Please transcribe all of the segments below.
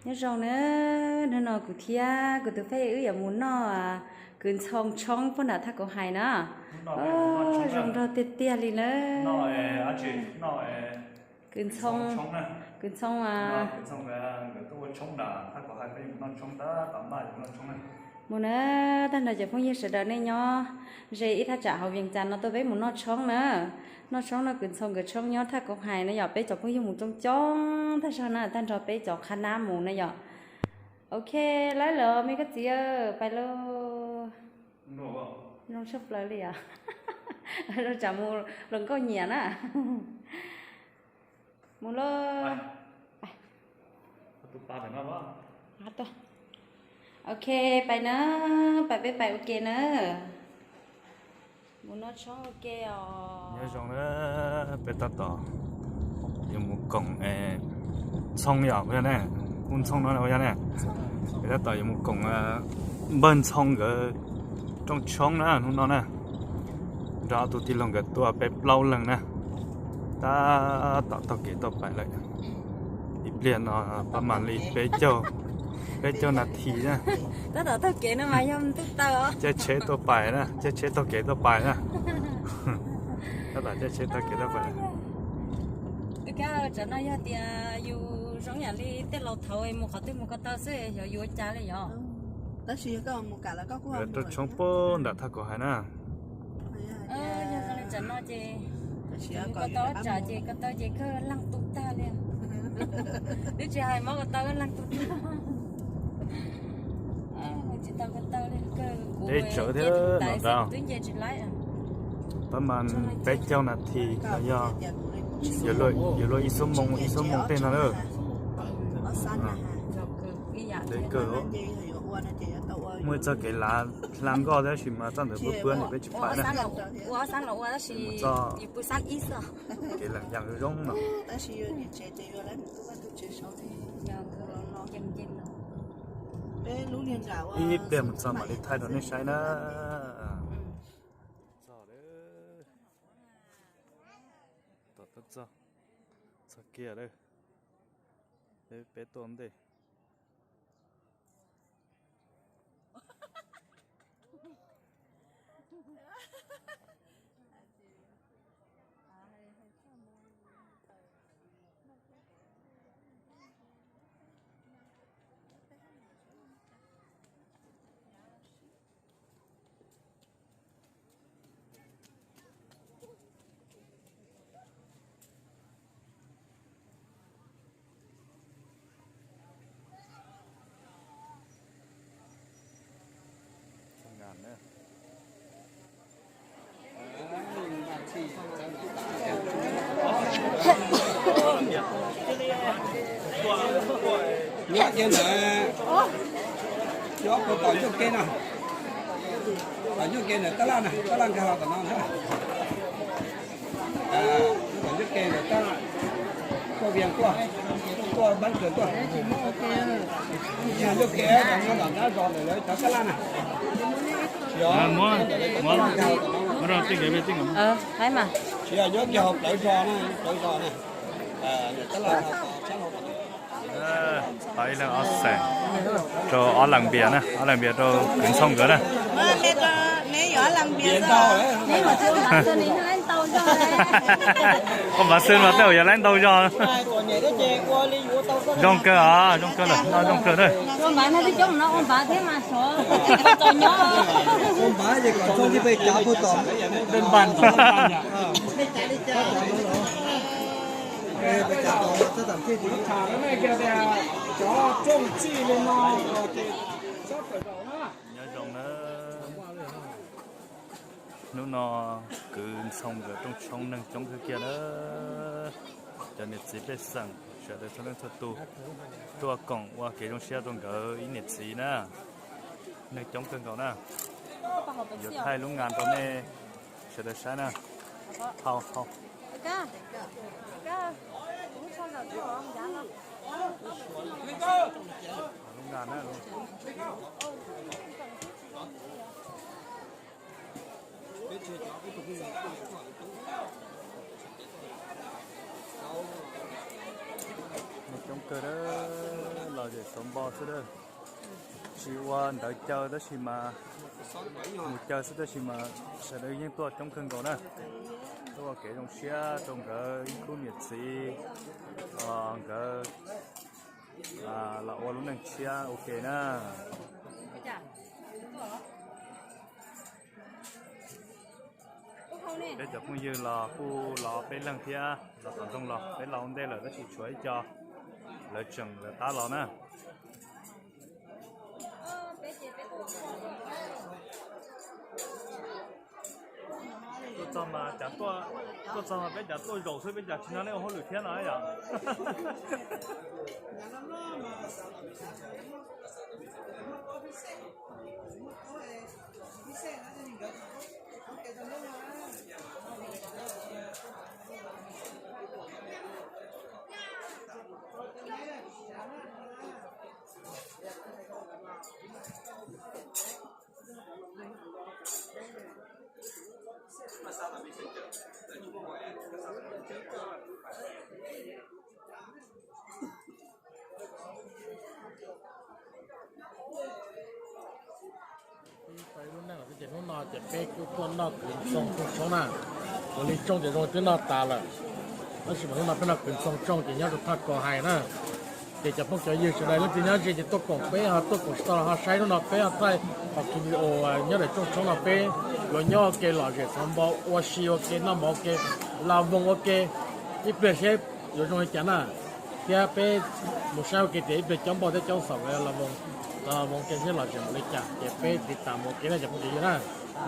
Nyob zoo na, hnub no kuv thiab kuv tus phej wb yuav mus noj kwv ntxhoo tshoob puag nram thaj kauv hais na. Zoo nraug tiag tiag li na. Kwv ntxhoo, kwv ntxhoo. Mus na, tag nrho cov phooj ywg sawv daws nej nyob ze ib thaj tsam hauv Vias Cas no tuaj peb mus noj tshoob na. Noj tshoob noj kwv ntxhoo nkawd tshoob nyob thaj kauv hais na yom, peb cov phooj ywg mus coob coob tag zog na, tag nrho peb cov qhab nab mus na yom. Ok, lawm los me koj txiv, pais lauj. Zoo tshaj plaws li os. Zoo tsam mus hluas nkauj nyiam na. Mus lauj. Ok, pais na, pais peb pais ua ke na. Mus noj tshoob ua ke os. Nyob zoo na, peb tab tom yuav mus koom ntxhoo yom, yog ne, ub ntxhoo no yog ne. Peb tab tom yuav mus koom npawg Ntxhoo nkawd rooj tshoob na hnub no na. Nrog ob tug tij laug nkawd tuaj peb plaub leeg na. Tab tom taug kev tuaj pais lawm. Ib pliag no pab mam li peb caug, peb caug nas this na. Tab tom taug kev no mas yog ntuj taw os. Caij tsheb tuaj pais na, caij tsheb taug kev tuaj pais na. Tab tom caij tsheb taug kev tuaj pais. Tsam no yog tias yus zoo yam li tej laus thaud mus qhov twg mus ko taw xwb xyov yuav ua cas li yom. Rooj tshoob puag nram thaj kauv hais na. Yog li tsam no ces ko taw tsam ces ko taw ces kawg leeg tu tag li. Twb tsis hais mob ko taw leeg tu tag. Tsis tau ko taw li, deb tsawv thiab no ntag. Pab mas peb caug nas this los yog yuav luag ib xuab moos ib xuab moos tej no na. Deb kawg. Muaj ib txoj kev lav hla nkoj tab sis mas txoj ntawd pwb pwb nws peb tsis pais na. Mus txoj kev lees yas zoo no. Ib pliag mus txog mam li thaij rau nej saib na. Txog lawm. Tom tab txog, txog kiag lawm. Peb tuaj ntej. Nyob kiag ntawd, nyob puag tom ncauj ke no, tom ncauj ke ntawd tab laj na, tab laj nkag los tom no na. Tom ncauj ke ntawd tab laj, tuaj Vias tuaj, tuaj Npab Kawg tuaj. Ncauj ke tom no tom nrab zos ntawm lawv cov tab laj na. Tsis yog nyob kiag hauv plawv zos na, plawv zos na. Ib leeg ob xees rau ob leeg npias na, ob leeg npias rau kwv Ntxhoo nkawd na. Ua npav xwb mas tej zaum yuav laib ntau zog. Zoo kawg os, zoo kawg lawm, noj zoo kawg na. Nyob zoo na. Hnub no kwv Ntxhoo nkawd rooj tshoob neeg coob kawg kiag na. Cov niam txiv pej xeem sawv daws txhua leej txhua tus tuaj koom ua kev zoo siab rau nkawd ib niam txiv na. Neeg coob kawg nkaus na. Yuav thaij lub ngas rau nej sawv daws saib na. Hau, hau. Lub ngas na. Coob kawg, los zem xauv npo xwb a. Tsis ua ntawv caw tab sis mas, mus caw xwb tab sis mas sawv daws yeej tuaj coob kawg nkaus na. Tuaj ua kev zoo siab rau nkawd ib khub niam txiv, nkawd los ua lub neej tshiab ua ke na. Peb cov phooj ywg los kuj los peb leeg thiab, los tom ntej los peb los ua ntej lawm tab sis tshuav ib co lawv tseem lawv tab los na. Tuaj txog mas cas tuaj, tuaj txog mas peb cas tuaj zaum xwb, peb cas tsis nrog nej ua hauj lwm thiab no yom? Ib lub neej lawm ces hnub no ces peb kuj tuaj noj kwv ntxoog rooj tshoob na. Ua li rooj ces zoo twb noj tas lawm, tab sis mas hnub no peb noj kwv ntxoog rooj ces nyob rau thaj ko hais na. Ces cov phooj cov ywg sawv daws leej twg nyob ze ces tuaj koom peb, ho tuaj koom tsis tau los ho saib hnub no peb ho thaij hom video nyob ntawm rooj tshoob no peb yuav nyob ua ke lom zem xauv npo ua si ua ke noj mov ua ke, los voos ua ke, ib pliag seb yuav zoo li cas na. Thiab peb mus saib ua ke tias ib pliag coob npauj thiab coob xaum los voos, los voos ke seb lom zem npaum li cas ces peb tiv tas mus ua ke na cov phooj cov ywg na.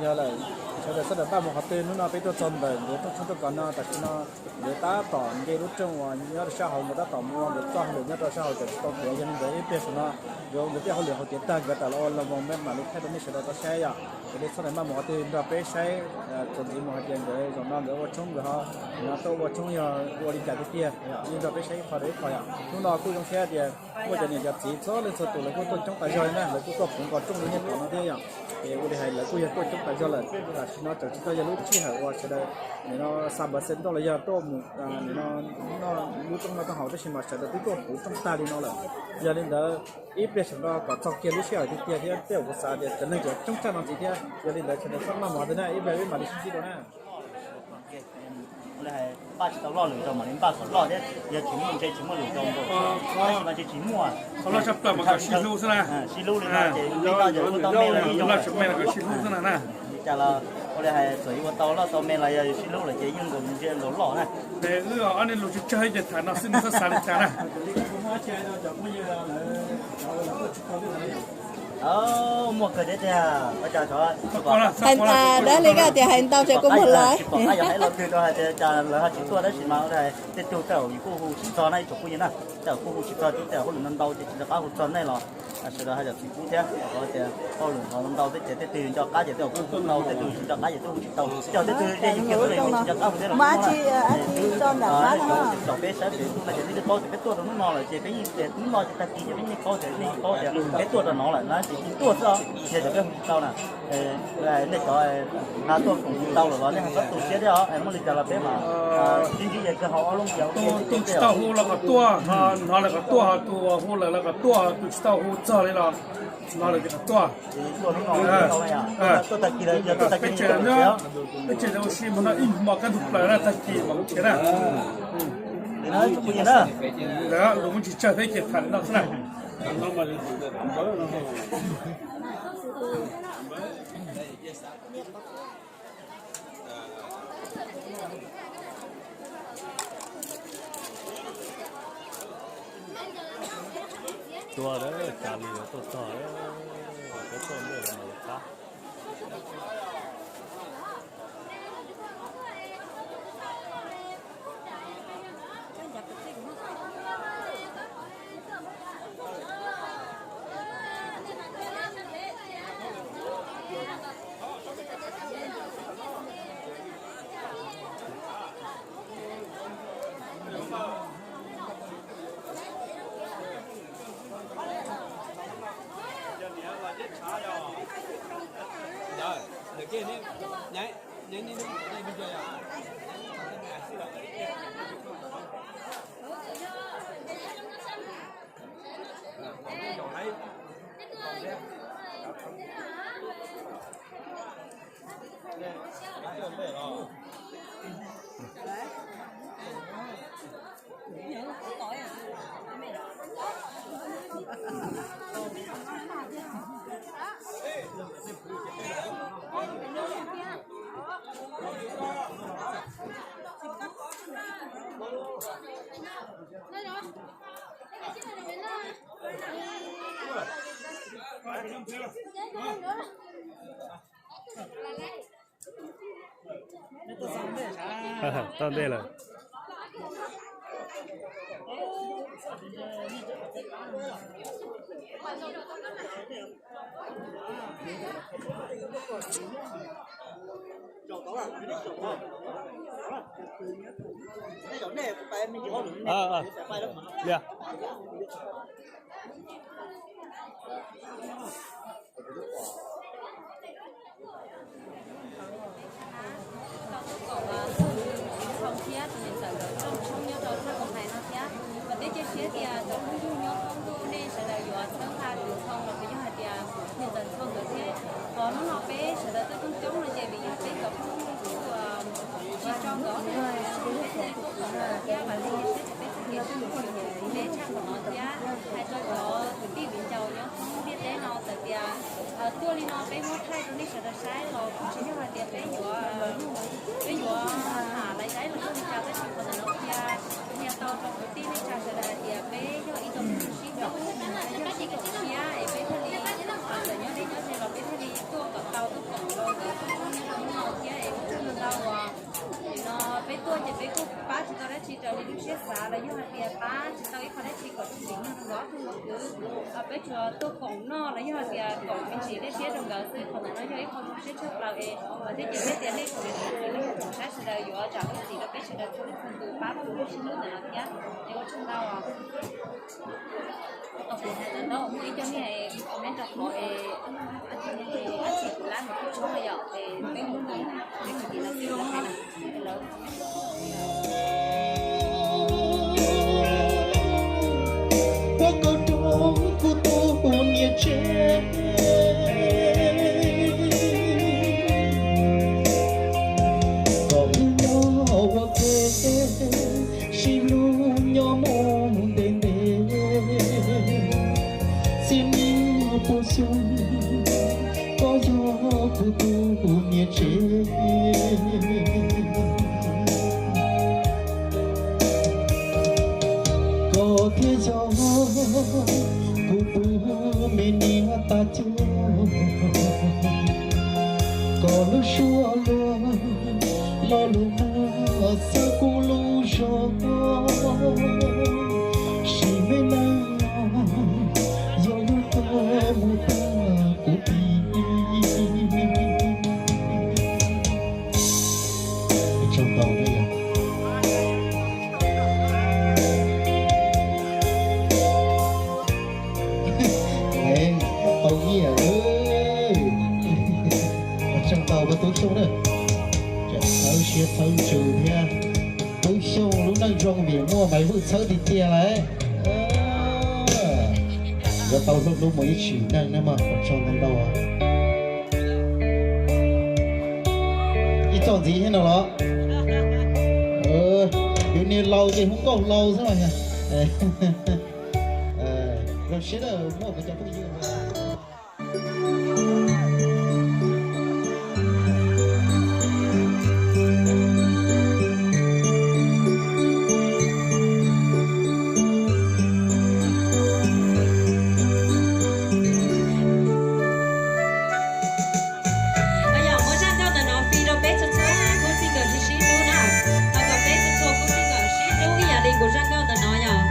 Yog lawm, sawv daws sawv daws npaj mus qhov twg, hnub no peb tuaj txog ntawm nkawd rooj tshoob toj kos no tam sim no nkawd tab tom nce lub rooj uas nyob rau sab hauv, nkawd tab tom mus ua nkawd txoj hauj lwm nyob rau sab hauv, cov tsis tau tuav, yog li ntawd ib pliag saum no nkawd ua nkawd tej hauj lwm hauv tiav tag nkawd tawm los ua los voos peb mam li thaij rau nej sawv daws tau saib yom. Sawv daws txhob nais maj mus qhov twg nrog peb saib, txuas ntxiv mus hais tias nkawd zaum no nkawd ua tshoob nkawd ho no tuaj ua tshoob yog ua li cas tiag tiag, yeej nrog peb saib ib qho rau ib qho yom. Hnub no kuj zoo siab tias muaj cov niam cov txiv txhua leej txhua tus lawv kuj tuaj coob tas zog li na, lawv kuj tuaj puv nkaus rooj li nej pom no thiab yom. Es ua li hais lawv kuj yog tuaj coob tas zog lawm, tam sim no tseem tsis tau yog lub sij hawm uas sawv daws nim no xa npawv xees nroj los yog tuaj mus nim no noj lub rooj noj rooj haus tab sis mas sawv daws twb tuaj puv rooj tag li no lawm. Yog li ntawd ib pliag saum no kom txog kiag lub sij hawm tiag tiag thiab tej zaum kuv xav tias cov neeg coob tshaj no ntxiv thiab. Yog li ntawd sawv daws txhob maj mus qhov twg na, ib pliag peb mam li sib ntsib dua na. Npaj tsis tau loj lwm zaus mam li npaj kom loj thiab, yog tsis muaj ntshe tsis muaj lwm zaus nkaus, tab sis mas ntshe tsis muaj. Qhov loj tshaj plaws mas kom sib hlub xwb na. Sib hlub li no ces loj tsis me los kom sib hlub xwb na na. Li cas los ua li hais txawm yuav ua tau loj tau me los yog yus sib hlub lawm ces yeej nkaus ntshe nkaus loj na. Es wb ob niag lus tsawg tsawg ces tham no xwb, nws txhob xav li cas na. Muaj kawg thiab tiag. Dab li koj tias hais ntau ces kuv mus lawm. Tsis pom qab yog hais lo twg rau hais tias cas lawv ho tsis tuaj tab sis mas tej tug tej zaum yus kuj hu tsis txog na ib tsoom phooj ywg na. Tej zaum kuj hu tsis txog, tej zaum hauj lwm ntau ntau ces tsis nco qab hu txog nej los sawv daws ho zam txim pub thiab. Qhov tias hauj lwm ntau ntau tej ces tej tug nco qab ces tej zaum kuj hu tau, tej tug tsis nco qab ces twb hu tsis tau. Tej zaum tej tug ze yus kiag xwb los yus tsis nco qab hu thiab los muaj na. Tsom peb saib pem txuj no ces nej twb paub tias peb tuaj rau hnub no lawm ces peb yeej tias hnub no ces tag kis ces peb yeej paub tias nej yeej paub tias peb tuaj rau no lawm na ces yeej tuaj xwb os, yog tias peb hu tsis tau na. Nej cov nqa tuaj koom tsis tau lawm los nej ho txhob tu siab thiab os, muaj li cas los peb mam sib ntsib ces kawg hauv ob lub ncauj. Tus tsis tau hu los kom tuaj, hnov lawm kom tuaj, tus hu lawm los kom tuaj, tus tsis tau hu txog li los hnov lawm ces kom tuaj. Peb tseem, peb tseem ua si mus no ib hmos kaj ntug plaws na, tag kis mam mus nrhiav na. Ntawd lus muaj tsis tsawg thiab ces tham li no xwb na. Tuaj lawm, cas li tuaj txog lawm, peb tuaj ntej lawm mas lawv qab. Tau ntej lawm. Tau tuaj koom tus niam ntxawm nkawd rooj tshoob nyob rau thaj koom hais no thiab. Vam thiab cia siab tias cov phooj ywg nyob thoob ntuj nej sawv daws yuav txhawb nqa tus Ntxhoo los puas yog hais tias niam ntxawm Ntxhoo nkawd thiab. Qhov hnub no peb sawv daws tuaj coob coob no ces vim yog peb cov phooj ywg tsis tso nkawd ob tug tshoob peb thiaj li tuaj koom nkawd thiab. Vam thiab cia siab tias peb txoj kev sib hlub yuav txaus ntev tshaj qhov no thiab. Hais rau cov kwv tij viv ncaus nyob thoob ntiaj teb no txawm tias tuaj li no peb muab thaij rau nej sawv daws saib los kuj tsis yog hais tias peb yuav, peb yuav tham laiv daib los yog li cas tab sis qhov ntawm no qhia, qhia tau rau kwv tij neej tsa sawv daws hais tias peb yog ib co phooj ywg sib hlub, peb yog sib koom siab es peb thiaj li txawm nyob deb nyob ze los peb thiaj li tuaj kom tau tuaj koom rau nkawd txhua hnub nyob rau hnub no thiab es ua tsaug ntau uas nim no peb tuaj ces peb kuj pab tsis tau dab tsi raws li lub siab xav los yog hais tias pab tsis tau ib qho dab tsi kom tsis tsim nyog rau nkawd ob tug kwv. Peb tsuas tuaj koom noj los yog hais tias koom me ntsis dej siab rau nkawd xwb. Qhov ntawm no yog ib qho zoo siab tshaj plaws es vam thiab cia siab tias nej tsoom niam tsoom txiv nej tsoom saib sawv daws yuav zam lub txim rau peb sawv daws txhua leej txhua tus pab phooj ywg sib hlub ntawm no thiab. Es ua tsaug ntau os. Tau kuv hais tau ntau muaj ib co niag comment rau kuv es, dab tsi kuv lab mus kuj tshoob yom es peb mus, peb mus tim lawv twb lub hais na. Puab koj roob kuv tus niam tsev, kom wb nyob ua ke sib hlub nyob mus ntev ntev. Txij niaj puas xyoo koj yog kuv tus niam tsev. Koj thiaj yog kuv tus me niam tas cuag, koj lub suab luag lo lus muag xav kuv lub zog, sim me neeg yog lub koj mus tag kuv pib. Tsaug ntau na yog. Tau nyiaj, tsaug ntau koj Tub Xyooj na. Txhawb siab txhawb ntsws thiab. Tub Xyooj lub neej zoo vim muaj Maiv Vwj txhawb tiag tiag lawm. Yuav tau hlub hlub mus ib sim neej nawb mog, ua tsaug ntau ntau. Ib txoj ntxiv thiab no los? Yus niag laus ces hu nkauj laus xwb los. Zoo siab muaj kuv cov phooj ywg. Yog muab zaj nkauj ntawm no fij rau peb txhua txhua kub txij nkawm sib sib hlub na, thov kom peb txhua txhua kub txij nkawm sib hlub ib yam li kuv zaj nkauj ntawm no yog.